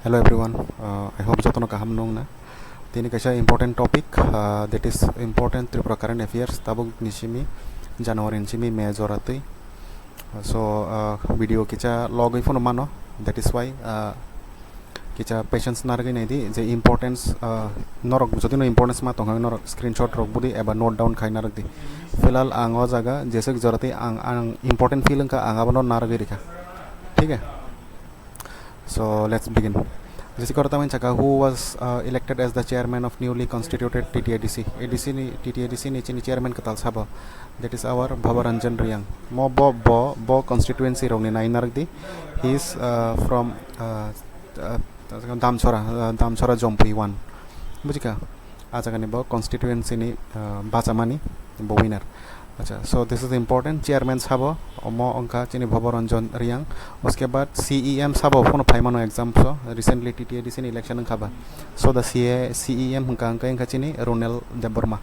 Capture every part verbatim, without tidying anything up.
Hello everyone, uh, I hope jotono kaham nung na. Tini kaisa important topic, uh, that is important Tripura current affairs, tabuk ni simi January ni simi May jora twi. So, uh, video kicha logwi phano mano, that is why, uh, kicha patience narwgwi naidi je importance, uh, norok jodi no importance ma tongkha norok screenshot rok budi eba note down khai narwkdi. Filal ang o jaga jeswk jora twi ang, ang important feel wngkha ang abono narwgwi rikha. Thik hai? So let's begin. Jesi koro tamani saka, who was, uh, elected as the chairman of newly constituted T T A D C? A D C ni, T T A D C ni chini chairman kwtal sabo. That is our Bhavaranjan Riyang. Mo bo, bo, bo constituency rokni nai narwkdi. He is, uh, from, uh, uh, Damchora, uh, Damchora Jompui one. Bujikha? A jagani bo constituency ni, uh, bachamani bo winner. Acha, so this is important. Chairman sabo, omo wngkha chini Bhavaranjan Riyang. Uske baad C E M sabo phano phaimano exam so. Recently T T A D C ni election wngkha ba. So the C A, C E M wngkha, wngkha, wngkha chini Ronel Debbarma.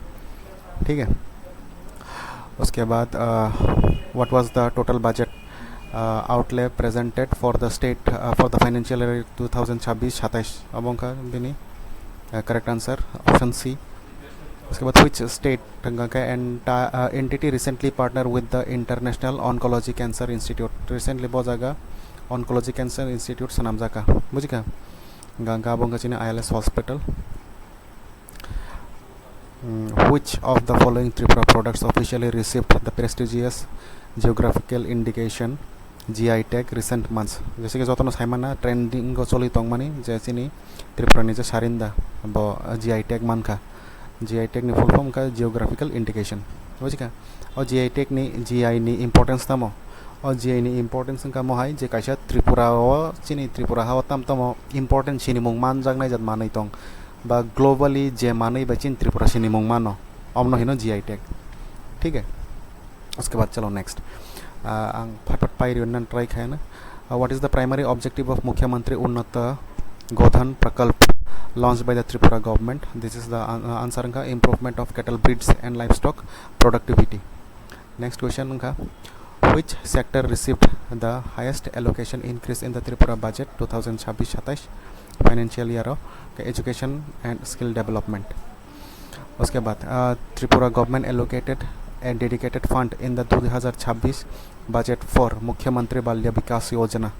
Thik hai? Uske baad, uh, what was the total budget, uh, outlay presented for the state, uh, for the financial year two thousand chhabbish satais? Obo wngkha bini, uh, correct answer, option C. Uske baad, which state wngkha khe enta-, uh, entity recently partner with the International Oncology Cancer Institute? Recently bo jaga Oncology Cancer Institute swnamjakha, bujikha? Wngkha, wngkha abo wngkha chini I L S hospital. Mm, which of the following Tripura products officially received the prestigious geographical indication G I tag recent months? Jese ki jotono saimana trending o choli tongmani je chini Tripura ni je sarinda bo G I tag mankha. G I tag ni full form wngkha geographical indication. Bujikha? O G I tag ni, G I ni importance tamo? O G I ni importance wngkha mohai je kaisa Tripura o, chini Tripura ha o tam tamo important sinimung manjaknai jat manwi tong, ba globally je manwi bai chini Tripura sinimung mano, omono hino G I tag. Thik hai? Uske baad chalo next. Ah, ang phat phat pai rwna try khaina. Ah, what is the primary objective of Mukhyamantri Unnat Godhan Prakalp launched by the Tripura government? This is the an-, uh, answer wngkha improvement of cattle breeds and livestock productivity. Next question wngkha, which sector received the highest allocation increase in the Tripura budget two thousand chhabbish satais financial year o? Education and skill development. Uske baad, uh, Tripura government allocated a dedicated fund in the two thousand chhabbish budget for Mukhyamantri Balya Vikas Yojana.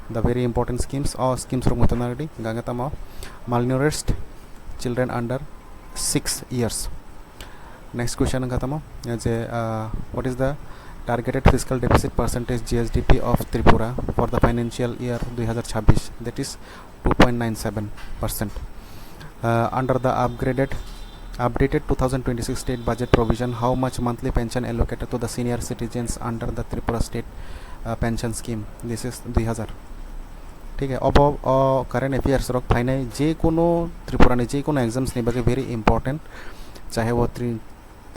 The very important schemes, o schemes rok muitu narwkdi, wngkha tamo malnourished children under six years. Next question wngkha tamo, je, uh, what is the targeted fiscal deficit percentage G S D P of Tripura for the financial year two thousand chhabbish? That is two point nine seven percent. Uh, under the upgraded, updated two thousand twenty-six state budget provision, how much monthly pension allocated to the senior citizens under the Tripura state, uh, pension scheme? This is dui hazar. Thik hai, obo, o current affairs rok phainai je kono Tripura ni je kono exams ni bagwi very important, chahe o tri-,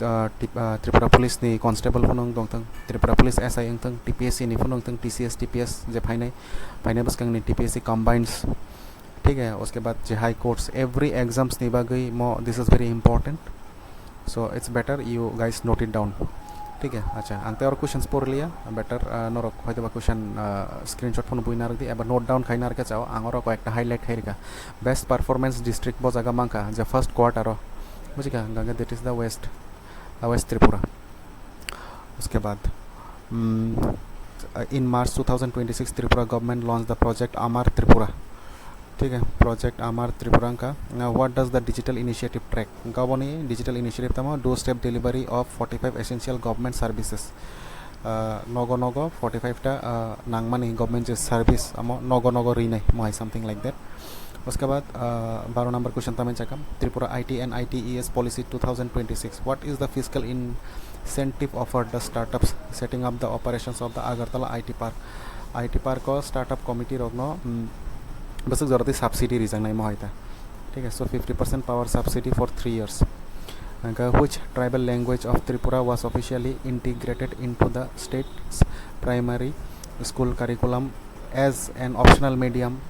uh, Trip-, uh, Tripura Police ni constable phano wng tongthwng, Tripura Police S I wngthwng, T P S C ni phano wngthwng, T C S, T P S je phainai, phainai bwskang ni T P S C combines. Thik hai, uske baad je high courts, every exams ni bagwi mo, this is very important. So it's better you guys note it down. Thik hai, acha, ang tei oro questions porliya, better, uh, norok hoitoba question, uh, screenshot phano bui narwkdi, eba note down khai narwkha chao, ang oro koyekta highlight khai rwkha. Best performance district bo jaga mankha, je first quarter o, bujikha, hwnka khe that is the West, uh, West Tripura. Uske baad, mm, uh, in March two thousand twenty-six, Tripura government launched the Project Amar Tripura. Thik hai, Project Amar Tripura wngkha. Now, what does the digital initiative track? Wngkha boni digital initiative tamo, doorstep delivery of forty-five essential government services. Uh, nogo nogo forty-five ta, uh, nangmani government je service, amo nogo nogo rinai, mohai something like that. Uske baad, uh, baro number question tamani chakam, Tripura I T and I T E S policy two thousand twenty-six. What is the fiscal incentive offered the startups setting up the operations of the Agartala I T park? I T park o startup committee rokno, mm, bwswk jora tei subsidy rijaknai mohai ta. Thik hai, so fifty percent power subsidy for three years. Hwnka, which tribal language of Tripura was officially integrated into the state's primary school curriculum as an optional medium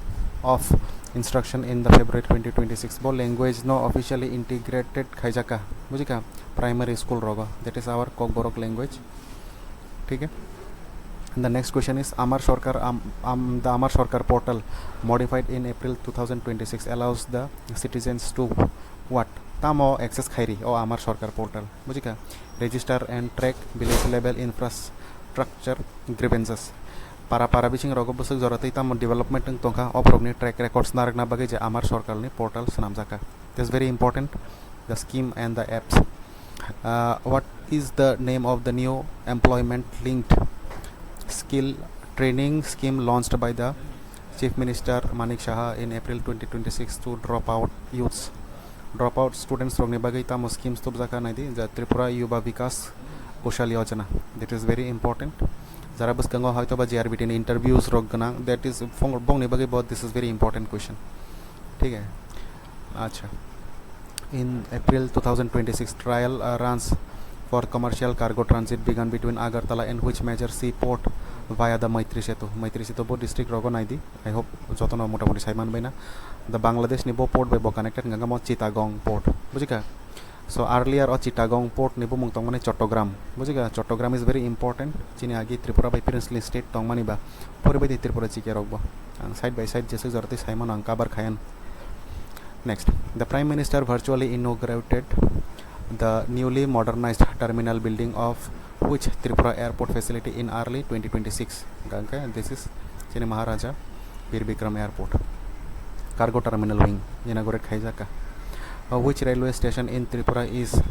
of instruction in the February twenty twenty-six? Bo language no officially integrated khaijaka, bujikha, primary school rogo, that is our Kokborok language. Thik hai? The next question is Amar Sarkar, um, um, the Amar Sarkar portal modified in April two thousand twenty-six allows the citizens to what? Tamo access khairi o Amar Sarkar portal. Bujika? Register and track village level infrastructure grievances. Para para bising rogo busuk joratwi tamo development wng tongkha, obrokni track records narwkna bagwi je Amar Sarkar ni portal swnamjakha. That's very important. The scheme and the apps. Uh, what is the name of the new employment linked skill training scheme launched by the Chief Minister Manik Saha in April twenty twenty-six to dropout youths? Dropout students rokni bagwi tamo schemes tubjak kha naidi, the Tripura Yuva Vikas Kaushal Yojana. That is very important. Jara bwskango hoyto ba J R B T ni interviews rok gwnang, that is, bongni bagwi bo, this is very important question. Thik hai? Acha. In April two thousand twenty-six, trial uh, runs for commercial cargo transit began between Agartala and which major seaport via the Maitri Setu? Maitri Setu bo district rogo naidi. I hope jotono motamoti saiman baina. The Bangladesh ni bo port bai bo connected, hingkha mo Chittagong port. Bujika? So earlier o Chittagong port ni bumung tongmani Chattogram. Bujika? Chattogram is very important. Chini agi Tripura bai princely state tongmani ba. Pori bai di Tripura chike rok bo. Ang side by side jesuk joratwi saimano ang cover khayan. Next, the Prime Minister virtually inaugurated the newly modernized terminal building of which Tripura airport facility in early twenty twenty-six? Hingkha, this is chini Maharaja Bir Bikram Airport. Cargo terminal wing inaugurate khaijaka. Uh, which railway station in Tripura is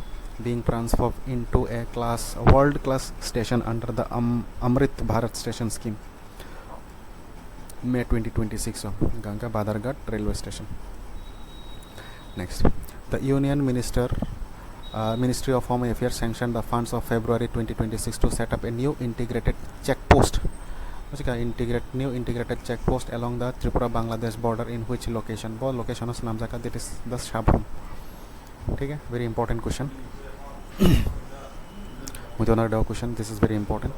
being transformed into a class, world class station under the Am- Amrit Bharat Station scheme? May twenty twenty-six o, hingkha Badharghat railway station. Next, the Union Minister, uh, Ministry of Home Affairs sanctioned the funds of February twenty twenty-six to set up a new integrated check post. Bujika? Integrate, new integrated check post along the Tripura Bangladesh border in which location? Bo location o swnamjaka, that is the Sabrum. Thik hai? Very important question. Muitu nang dao question, this is very important.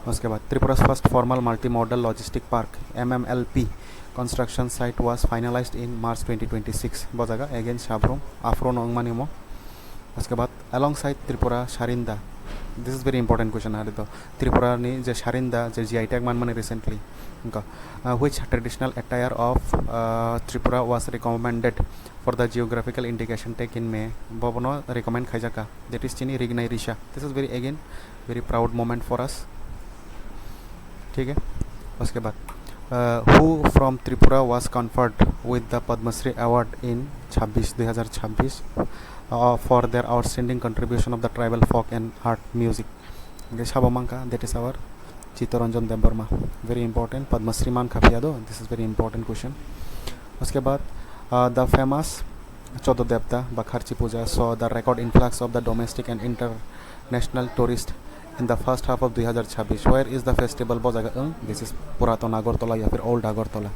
Uske baad, Tripura's first formal multimodal logistic park, M M L P, construction site was finalized in March twenty twenty-six. Bo jaga again Sabrum, Afro no wngmani mo. Uske baad, alongside Tripura Sarinda, this is very important question, hari to Tripura ni je Sarinda, je G I tag manmani recently, hingkha, uh, which traditional attire of uh, Tripura was recommended for the geographical indication tag in May? Bobono recommend khaijaka, that is chini Rignai Risha. This is very, again, very proud moment for us. Thik hai? Uske baad, uh, who from Tripura was conferred with the Padma Shri Award in twenty twenty-six, uh, for their outstanding contribution of the tribal folk and art music? Hingkhe sabo mankha, that is our Chittaranjan Debbarma. Very important, Padma Shri mankha phiya do, this is very important question. Uske baad, uh, the famous Chodo Debta ba Kharchi Puja saw the record influx of the domestic and international tourist in the first half of twenty twenty-six. Where is the festival? Bo jaga wng, this is Puraton Agartala ya phir Old Agartala.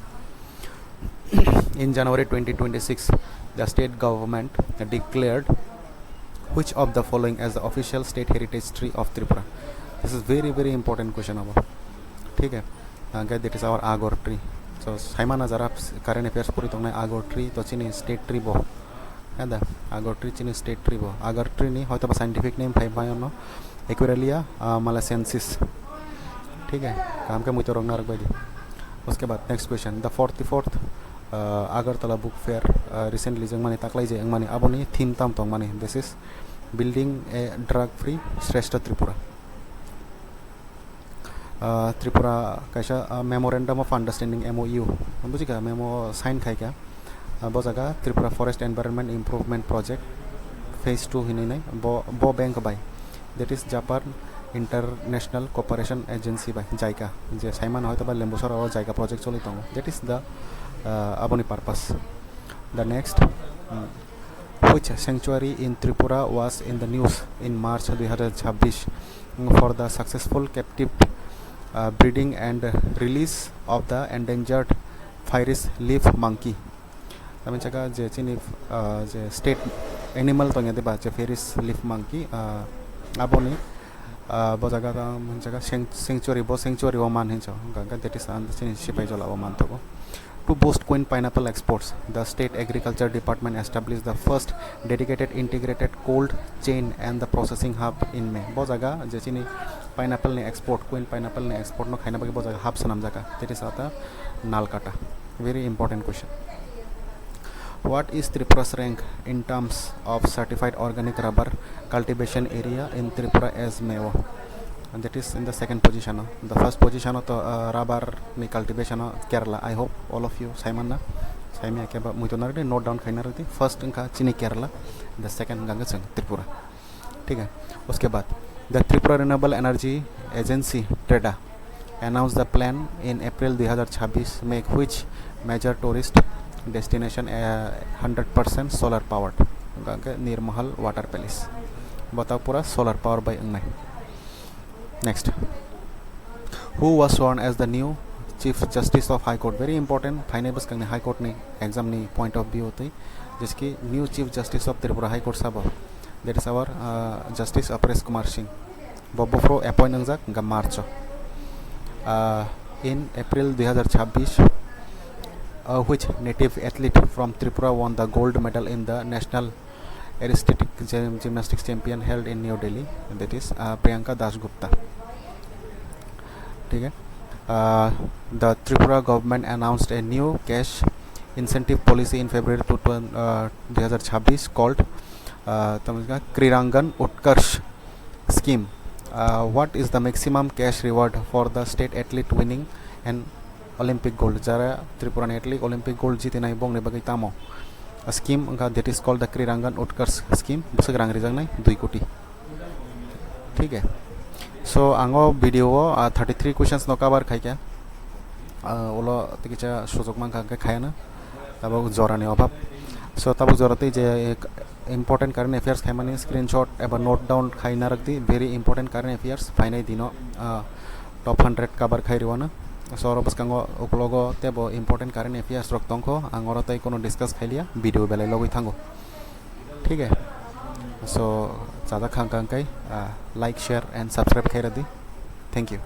In January twenty twenty-six, the state government declared which of the following as the official state heritage tree of Tripura? This is very, very important question abo. Thik hai? Hingkhe that is our Agar tree. So, saimana jara current affairs puri tongnai, Agar tree to chini state tree bo. Ada, Agar tree chini state tree bo. Agar tree ni hoyto ba scientific name phai phai ono Equirellia, uh, malasensis. Thik hai? Kaham khe muitu rok narwk bai di. Uske baad, next question. The forty-fourth, uh, Agartala Book Fair, uh, recently jengmani, taklai je wngmani, aboni theme tam tongmani, this is building a drug free Shrestha Tripura. Uh, Tripura kaisa, uh, Memorandum of Understanding, M O U, bujikha, memo sign khaikha. Uh, bo jaga Tripura Forest Environment Improvement Project phase two hinwi nai, bo, bo bank bai, that is Japan International Cooperation Agency bai, JICA, je saimano hoyto ba Lembusora o JICA project choli tongo, that is the, uh, aboni purpose. The next, mm, which sanctuary in Tripura was in the news in March twenty twenty-six for the successful captive, uh, breeding and release of the endangered Faeries leaf monkey? Tamni chaka je chini, uh, je state animal tongya de ba, je Faeries leaf monkey, uh, aboni, uh, bo jaga ta hwnjaka sanct-, sanctuary, bo sanctuary o man hinwi sa, hwnka hwnka that is, uh, chini Sipaijala o man tongo. To boost queen pineapple exports, the state agriculture department established the first dedicated integrated cold chain and the processing hub in May. Bo jaga je chini pineapple ni export, queen pineapple ni export no khaina bagwi bo jaga hub swnam jaga, that is at Nalkata. Very important question. What is Tripura's rank in terms of certified organic rubber cultivation area in Tripura as M A O? And that is in the second position. The first position to uh, rubber ni cultivation Kerala. I hope all of you saimanna, saimya keba muitonardi, note down khainardi. First wngkha chini Kerala, the second wngkha chwng Tripura. ठीक है, उसके बाद the Tripura Renewable Energy Agency, TREDA, announced the plan in April twenty twenty-six, make which major tourist destination a hundred percent solar powered. Nirmahal Water Palace. Botapura solar power by wngnai. Next. Who was sworn as the new Chief Justice of High Court? Very important. Phainai bwskangni High Court ni exam ni point of view twi. Jeski new Chief Justice of Tripura High Court sabo. That is our uh, Justice Aparesh Kumar Singh. Bo buphuru appoint wngjak hwnkha March o. Uh, in April twenty twenty-six, uh, which native athlete from Tripura won the gold medal in the National Artistic Gym- Gymnastics Champion held in New Delhi, that is uh, Priyanka Das Gupta. ठीक है. Uh, the Tripura government announced a new cash incentive policy in February two, uh, twenty twenty-six called uh, Krirangan Utkarsh scheme. Uh, what is the maximum cash reward for the state athlete winning an Olympic gold? Jara Tripura ni athlete Olympic gold jitinai bongni bagwi tamo scheme wngkha, that is called the Krirangan Utkarsh scheme. Bwswk rang rijaknai dui koti. ठीक है. So ang o video o uh, thirty three questions no cover khaikha. Uh, ulo tikisa sujok mankha hwnkhe khayana. Tabuk jora ni obhab. So tabuk jora tei je important current affairs khaimani screenshot eba note down khai narwkdi, very important current affairs phainai dino uh, top hundred cover khai rwano. So oro bwskango uklogo tebo important current affairs rok tongkho, ang oro tei kono discuss khailiya, video belai logwi thango. ठीक है. So chajak khang kang kai uh, like, share and subscribe khai rwdi. Thank you.